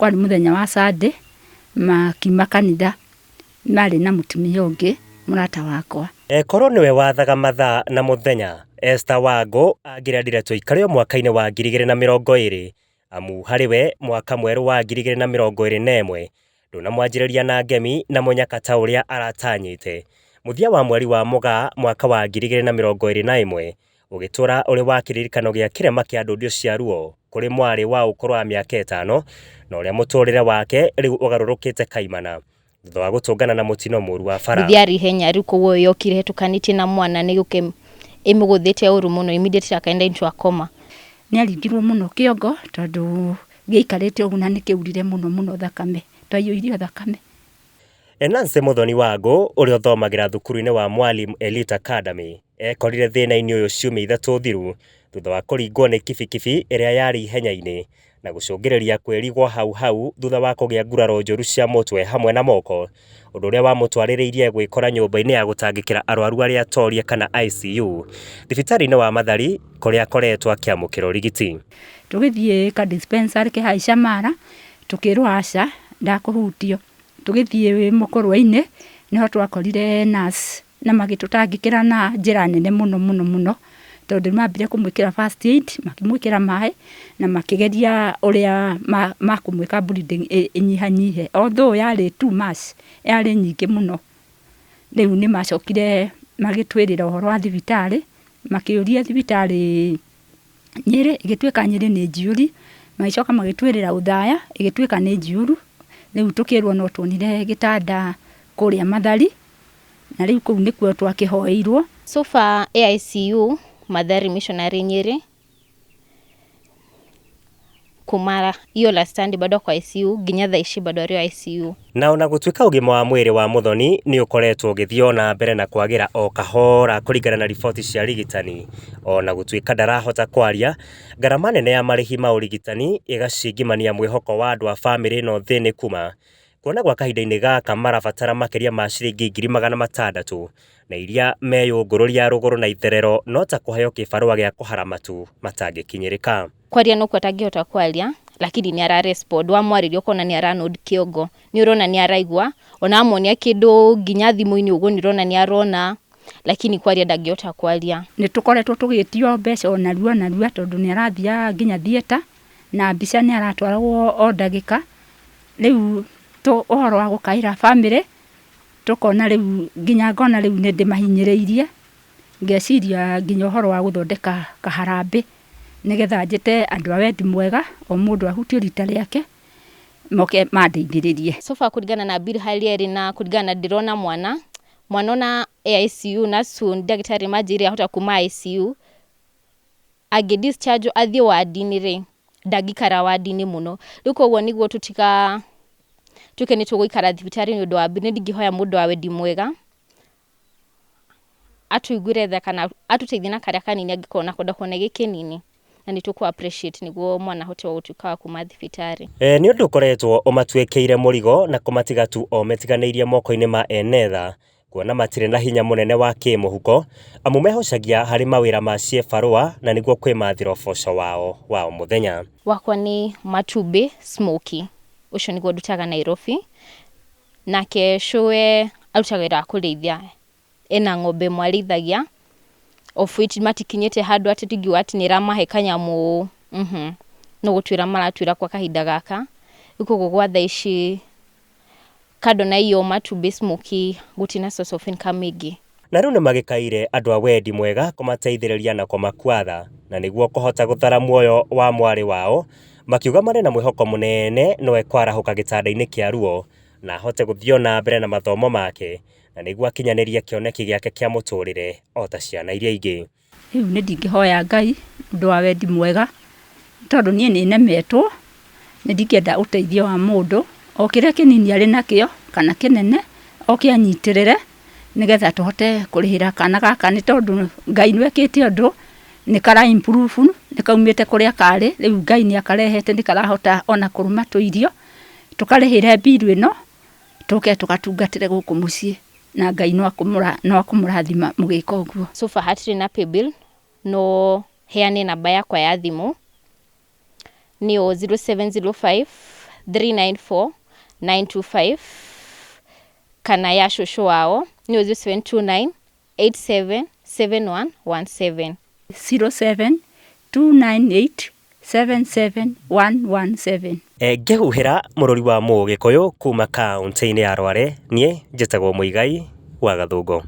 Kwarĩ mũthenya wa Sunday, makiuma kanitha marĩ na mũtumia ũngĩ mũrata wakwa. Ekorwo nĩwe wathaga mathaa na mũthenya, Esther Wangũ angĩrendire tũikare o mwaka-inĩ wa 2020, amu harĩ we mwaka mwerũ wa 2021 ndũnamwanjĩrĩria na ngemi na mũnyaka ta ũrĩa aratanyĩte. Mũthia wa mweri wa Mũgaa mwaka wa 2021 ũgĩtũra ũrĩ wa kĩririkano gĩa kĩrema kĩa ndundu cia ruo kũrĩ mwarĩ wa ũkũrũ wa mĩaka 5 na ũrĩa mũtũrĩre wake rĩu ũgarũrũkĩte kaimana thutha wa gũtũngana na mũtino mũru wa bara. Nduthi yarĩ ihenya rĩu koguo yokire hetũkanĩtie na mwana nĩ gũke ĩmũgũthĩte ũru mũno, immediately akaenda into a coma. Nĩ aringirwo mũno kĩongo tondũ gĩaikarĩte ũguo na nĩ kĩaurire mũno mũno thakame, twaiyũirio thakame. Nancy Muthoni Wangũ ũrĩa ũthomagĩra thukuru-inĩ wa Mwalimu Elite Academy ekorire thĩna-inĩ ũyũ ciumia 3 thiru thutha wa kũringwo nĩ kibikibi ĩrĩa yarĩ ihenya-inĩ na gũcũngĩrĩria kwĩrigwo hau hau thutha wa kũgĩa nguraro njũru cia mũtwe hamwe na moko, ũndũ ũrĩa wamũtwarĩrĩirie gwĩkora nyũmba-inĩ ya gũtangĩkĩra arwaru arĩa atorie kana ICU thibitarĩ-inĩ wa Mathari kũrĩa akoretwo akĩamũkĩra ũrigiti. Tũgĩthiĩ ka dispensary ke haica mara, tũkĩrwo aca ndakũhutio. Tũgĩthiĩ mũkũrwe-inĩ nĩho twakorire nurse na magĩtũtangĩkĩra na njĩra nene mũno mũno mũno, tondũ nĩmambire kũmwĩkĩra first aid, makĩmwĩkĩra maĩ na makĩgeria ũrĩa makũmwĩka bleeding ĩnyihanyihe, although yarĩ too much, yarĩ nyingĩ mũno. Rĩu nĩmacokire magĩtwĩrĩra ũhoro wa thibitarĩ, makĩũria thibitarĩ Nyĩrĩ, ĩgĩtuĩka Nyĩrĩ nĩ njiyũri, magĩcoka magĩtwĩrĩra Othaya, ĩgĩtuĩka nĩ njiyũru. Rĩu tũkĩrwo no tuonire gĩtanda kũrĩa Mathari, na rĩu kũu nĩkuo twakĩhoeirwo. So far AICU Mathari Missionary Nyeri kuma hiyo last Sunday bado kwa ICU nginya thaa ici bado arĩ o ICU. Na ona gũtuĩka ũgima wa mwĩrĩ wa Muthoni nĩ ũkoretwo ũgĩthiĩ o na mbere na kwagĩra o kahora kũringana na riboti cia arigitani, ona gũtuĩka ndarahota kwaria, ngarama nene ya marĩhi ma ũrigitani ĩgacingimania mwĩhoko wa andũ a bamĩrĩ ĩno thĩnĩku ma kuona gwa kahinda-inĩ gaka marabatara makĩria ma ciringi 600,000 na iria meyũngũrũria rũgũrũ na itherero no ta kũheo kĩbarũa gĩa kũhara matu matangĩkinyĩrĩka. Kwaria no atangĩhota kwaria lakini nĩ ara respond, wamwarĩria ũkona nĩ ara nod kĩongo, nĩ ũrona nĩ araigua, ona amuonia kĩndũ nginya thimũ-inĩ ũguo nĩ ũrona nĩ arona, lakini kwaria ndangĩhota kwaria. Nĩ tũkoretwo tũgĩtio mbeca o narua narua tondũ nĩ arathiaga nginya theatre na mbica nĩ aratwaragwo o ndagĩka. Rĩu ũhoro wa gũkaĩra bamĩrĩ tũkona rĩu nginya ngona rĩu nĩ ndĩmahinyĩrĩirie, ngeciria nginya ũhoro wa gũthondeka kaharambĩ nĩgetha njĩte andũ a wendi mwega o mũndũ ahutie rita rĩake moke mandeithĩrĩrie. So far kũringana na bill harĩa ĩrĩ na kũringana na ndĩrona mwana, mwana ona e ICU na soon ndagĩtarĩ manjĩrire ahota kuma ICU, angĩ discharge athiĩ wadi-inĩ rĩ, ndangĩikara wadi-inĩ mũno. Rĩu koguo nĩguo tũtiga tuke nĩ tũgũikara thibitarĩ nĩ ũndũ wa bill, nĩ ndingĩhoya mũndũ wa wendi mwega atuiguĩre tha kana atũteithie na karĩa kanini angĩkorwo nako ndakona gĩ kĩnini, na nĩ tũkũ appreciate nĩguo mwana ahote wa gũtuĩka wa kuma thibitarĩ. Nĩ ũndũ ũkoretwo ũmatuĩkĩire mũrigo na kũmatiga tu o metiganĩirie moko-inĩ ma ene tha kuona matirĩ na hinya mũnene wa kĩmũhuko amu mehocagia harĩ mawĩra ma ciĩbarũa na nĩguo kwĩmathĩra ũboco wao wa o mũthenya. Wakwa nĩ matumbĩ smoky, ũcio nĩguo ndutaga Nairobi, nake cũwe arutaga wĩra wa kũrĩithia, ena ng'ombe ĩmwe arĩithagia of which matikinyĩte handũ atĩ ndingiuga atĩ nĩ ĩramahe kanyamũ, no gũtuĩra maratuĩra kwa kahinda gaka. Rĩu koguo gwa thaa ici kando na iyo matumbĩ smoky gũtirĩ na source of income ĩngĩ. Na rĩu nĩmagĩkaire andũ a wendi mwega kũmateithĩrĩria na kũmakua tha na nĩguo kũhota gũthara muoyo wa mwarĩ wao, makiuga marĩ na mwĩhoko mũnene no ekwarahũka gĩtanda-inĩ kĩa ruo na ahote gũthiĩ na mbere na mathomo make na nĩguo akinyanĩrie kĩoneki gĩake kĩa mũtũrĩre o ta ciana iria ingĩ. Rĩu nĩ ndingĩhoya Ngai ũndũ wa wendi mwega tondũ niĩ nĩ nemetwo, nĩ ndingĩenda ũteithio wa mũndũ o kĩrĩa kĩnini arĩ nakĩo kana kĩnene oke anyitĩrĩre nĩgetha tũhote kũrĩhĩra kana gaka, nĩ tondũ Ngai nĩ ekĩte ũndũ, nĩ kara improve, nĩ kaumĩte kũrĩa karĩ, rĩu Ngai nĩ akarehete nĩ karahota ona kũrũma tũirio, tũkarĩhĩre mbiru ĩno tũke tũgatungatĩre gũkũ mũciĩ na Ngai no akũmũrathima mũgĩka ũguo. So far hatirĩ na paybill, no heane namba yakwa ya thimũ nĩyo 0705 394 925 kana ya cũcũ wao nĩyo 0729 877117. 0729 877117. Ngĩhuhĩra mũrũri wa Mũgĩkũyũ kuma kaũntĩ-inĩ ya Rware, niĩ njĩtagwo Mũigai wa Gathũngũ.